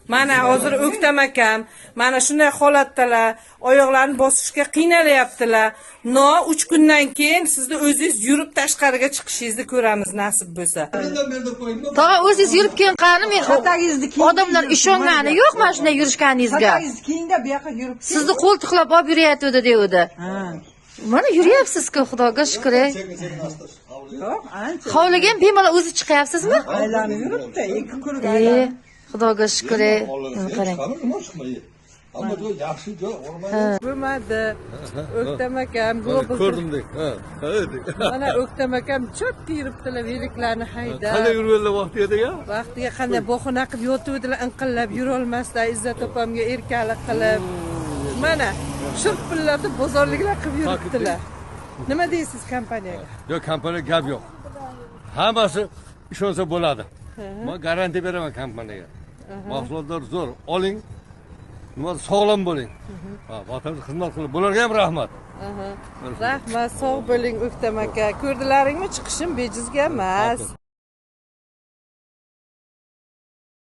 Mana hozir O'ktam akam mana shunday holatdalar, oyoqlarini bosishga qiynalyaptilar. Но 3 kundan keyin sizni o'zingiz yurib tashqariga chiqishingizni ko'ramiz, nasib bo'lsa. Tog'a, o'zingiz yurib keyin qani, men Chatagingizni kiying. Odamlar ishongani yo'q mana shunday yurishganingizga. Chatagingizni kiyingda bu yoqqa yurib. Sizni qo'ltiqlab olib yurayotgandi devdi. Ha. Mana yuryapsiz-ku, Xudoga shukr. Ey. Sekin sekin asta hovliga. Yo'q, ancha. Hovliga ham bemalol o'zi chiqyapsizmi? Aylanib yuribdi, ikki kun E, aylanib. Xudoga shukr. Ey. Buni qarang. Chiqami, nima chiqmaydi? Ammo joy yaxshi joy, o'rmon. Bo'lmadi. O'ktam akam global Ko'rdim dek. Ha, ha dek. Mana O'ktam akam cho'tka yuribdilar veliklarni haydab. Qanday yurganlar vaqti edi ya? Vaqtiga qanday bahona qilib yotuvdilar, inqillab yurolmasdan Izzat opamga erkalik qilib. Mana shirpillatib bozorliklar qilib yuribdilar. Nima deysiz kompaniyaga? Yo'q, kompaniya gap yo'q. Hammasi ishonsa bo'ladi. Men garantiya beraman kompaniyaga. Mahsulotlar zo'r, oling. Nima, sog'lom bo'ling. Ha, vatanga xizmat qilib, bularga ham rahmat. Rahmat, sog' bo'ling, O'ktam aka. Ko'rdilaringmi, chiqishim bejizga emas.